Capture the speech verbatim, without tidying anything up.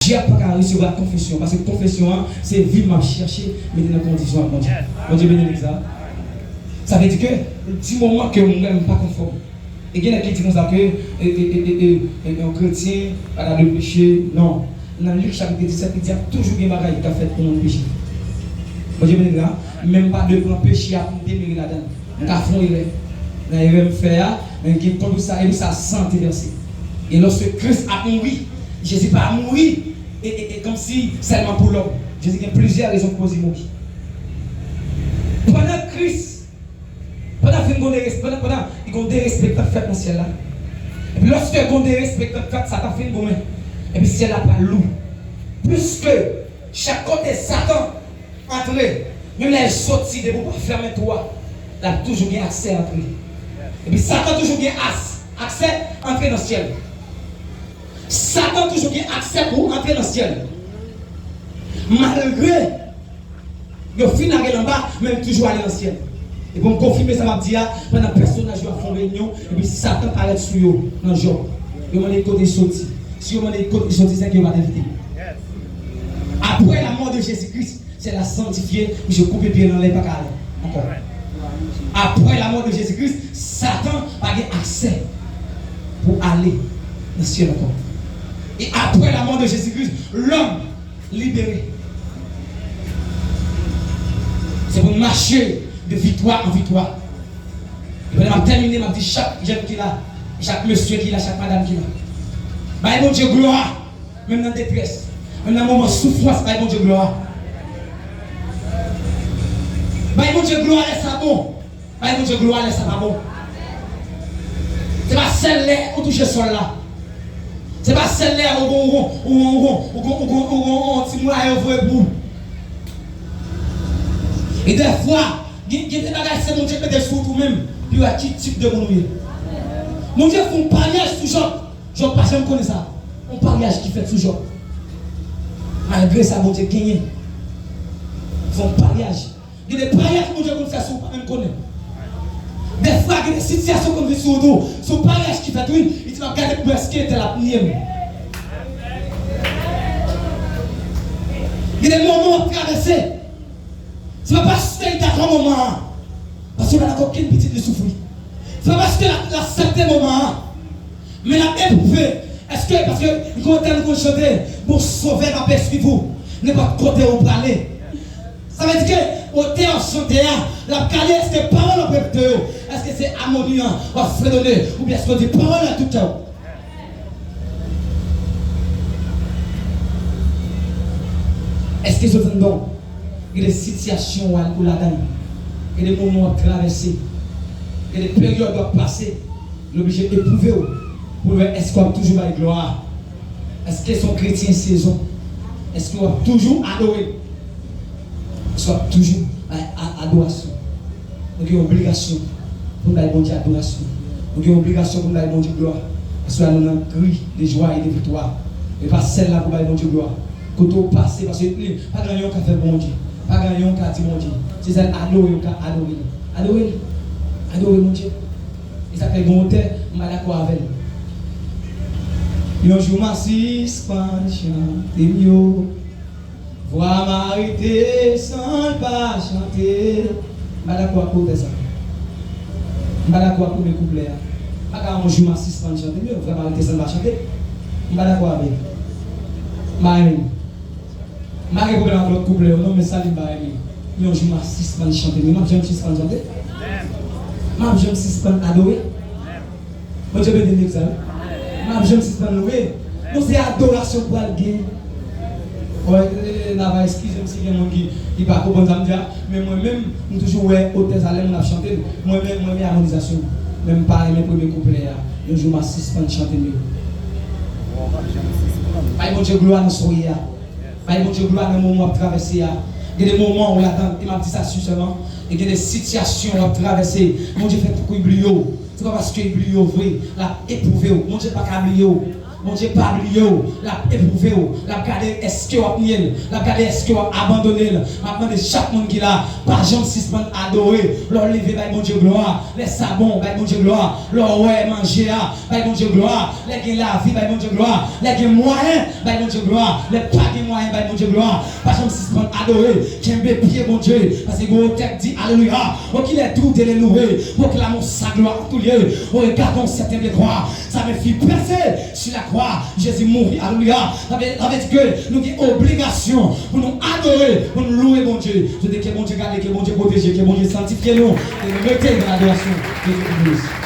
Dyab pa ka resevwa konfesyon, paske konfesyon an, se vi m ap chèche mete nan kondisyon ak Bondye. Bondye beni legliz la. Sa vle di ke, di moman ke mwen m pa konfòm. E gen nèg ki di konsa ke, e, e, e, e, e, e, yon kretyen pa ta dwe peche, non. Nan Lik chapit disèt, li di ap toujou gen bagay ki ap fèt pou moun peche. Bondye beni legliz la. Men m pa dwe pran peche a pou m demere ladan l. M ka fè yon erè. Nan erè m fè a, men gen kont sa, epi sa san te vèse. E lòske Kris ap mouri, Jezi pa mouri e, e, e kòmsi sèlman pou lòm. Jezi gen plizyè rezon ki koz li mouri. Pandan Kris, pandan fin gon derespè, pandan, pandan li gon derespè k ap fèt nan syèl la. Epi lòske gon derespè k ap fèt, Satan fin goumen. Epi syèl la pral lou. Pliske chak kote Satan antre, menm lè l soti depi w pa fèmen twou a, l ap toujou gen aksè antre. Epi Satan toujou gen as-, aksè antre nan syèl. Satan toujou gen aksè pou antre nan syèl. Malgre yo fin lage l anba, men l toujou ale nan syèl. E pou m konfime sa m ap di a, pandan pèsonaj yo ap fè yon reyinyon, epi Satan parèt sou yo nan Jòb. Yo mande kote l soti. Si yo mande kote l soti, se ke yo pa t envite l. Apre lamò de Jezi Kris, syèl la santifye, misye koupe pye l anlè, l pa ka ale ankò. Apre lamò de Jezi Kris, Satan pa gen aksè pou ale nan syèl ankò. E apre lamò de Jezi Kris, lòm libere. Se pou n mache de viktwa an viktwa. E pandan m ap tèmine, m ap di chak jèn ki la, chak mesye ki la, chak madanm ki la, bay Bondye glwa, menm nan detrès, menm nan moman soufrans, bay Bondye glwa. Bay Bondye glwa lè sa bon. Bay Bondye glwa lè sa pa bon. Se pa sèl lè ou touche sòl la. Se pa sèl lè ou gon, ou gon, ou gon, ou gon, ou gon, ou gon, ou gon, ou gon ti mwayen vre pou ou. E dèfwa, gen, gen de bagay se Bondye k mete sou ou tou menm, pou wè ki tip de moun ou ye. Bondye fè yon paryaj sou Jòb. Jòb pa janm konnen sa. Yon paryaj ki fèt sou Jòb. Malgre sa, Bondye genyen. Fè yon paryaj. Gen de paryaj Bondye konn fè sou ou pa menm konnen. Dèfwa, gen de sitiyasyon konn vin sou ou tou. Se yon paryaj ki fèt, wi. Li di, "M ap gade pou èske tèl ap nye m." Gen de moman w ap travèse. Se pa paske li dakò moman an. Paske li pa dakò okenn pitit li soufri. Se pa paske l ap, l ap aksepte moman an. Men l ap epwouve. Èske, paske n konn tande nou konn chante, "Bon Sovè m ap swiv ou, nenpòt kote ou prale." Sa vle di ke otè chante a, l ap gade èske pawòl w ap repete yo, èske se amoni an w ap fredone, oubyen èske w di pawòl la tout kè w. Èske jodi a, bon, gen de sitiyasyon w al ou ladan l, gen de moman w ap travèse, gen de peryòd w ap pase, l oblije epwouve w pou l wè èske w ap toujou bay glwa a. Èske se yon kretyen sezon? Èske w ap toujou adore l? Èske w ap toujou bay a-, adorasyon? Nou gen obligasyon pou n bay Bondye adorasyon. Nou gen obligasyon pou n bay Bondye glwa. Aswè a nou nan kri de jwa e de viktwa. E pa sèl la pou bay Bondye glwa. Kote w pase, paske li, pa gen anyen w ka fè Bondye. Pa gen anyen w ka di Bondye. Se sèl adore w ka adore li. Adore li. Adore Bondye. E sa fè gen otè, m pa dakò avè l. Yon jou m a sispann chante m yo. Vwa m a rete san l pa chante. M pa dakò ak otè sa. M pa dakò ak premye kouplè a. M pa ka yon jou m a sispann chante m yo. Vwa m a rete san l pa chante. M pa dakò avè l. M pa renmen. M pa gen pwoblèm ak lòt kouplè yo non, men sa li m pa renmen. Yon jou m a sispann chante m yo. M ap janm sispann chante. M ap janm sispann adore. Bondye beni legliz la wi. M ap janm sispann louwe. Non, se adorasyon k pral gen. Bon, e, e, e, n a va eskize m si gen moun ki, ki pa konprann sa m di a, men mwen menm, m toujou wè otè sa lè moun ap chante l. Mwen menm, mwen renmen amonizasyon. Men m pa renmen premye kouplè a. Yon jou m a sispann chante m yo. Bay Bondye glwa nan sa w ye a. Bay Bondye glwa nan moman w ap travèse a. Gen de moman ou ladan, e m ap di sa sinsèman, e gen de sitiyasyon w ap travèse, Bondye fè tankou li bliye w. Se pa paske li bliye w vre, l ap epwouve w. Bondye pa ka bliye w. Bondye pa bliye w, l ap epwouve w, l ap gade èske w ap nye l, l ap gade èske w ap abandone l. M ap mande chak moun ki la, pa janm sispann adore. Lè w leve, bay Bondye glwa. Lè sa bon, bay Bondye glwa. Lè w wè manje a, bay Bondye glwa. Lè gen lavi, bay Bondye glwa. Lè gen mwayen, bay Bondye glwa. Lè pa gen mwayen, bay Bondye glwa. Pa janm sispann adore. Kenbe pye Bondye. Paske gen yon tèks di, alelouya. Oh, qu'il est doux de le louer, proclamons sa gloire à tous lieux. Oh, regardons cet humble croix, sa me fit percer sur la croix. Jezi mouri, alelouya. Sa vle, sa vle di ke nou gen obligasyon pou nou adore, pou nou louwe Bondye. Souhaite ke Bondye gade, ke Bondye pwoteje, ke Bondye sanktifye nou. E nou mete nan adorasyon de Dieu.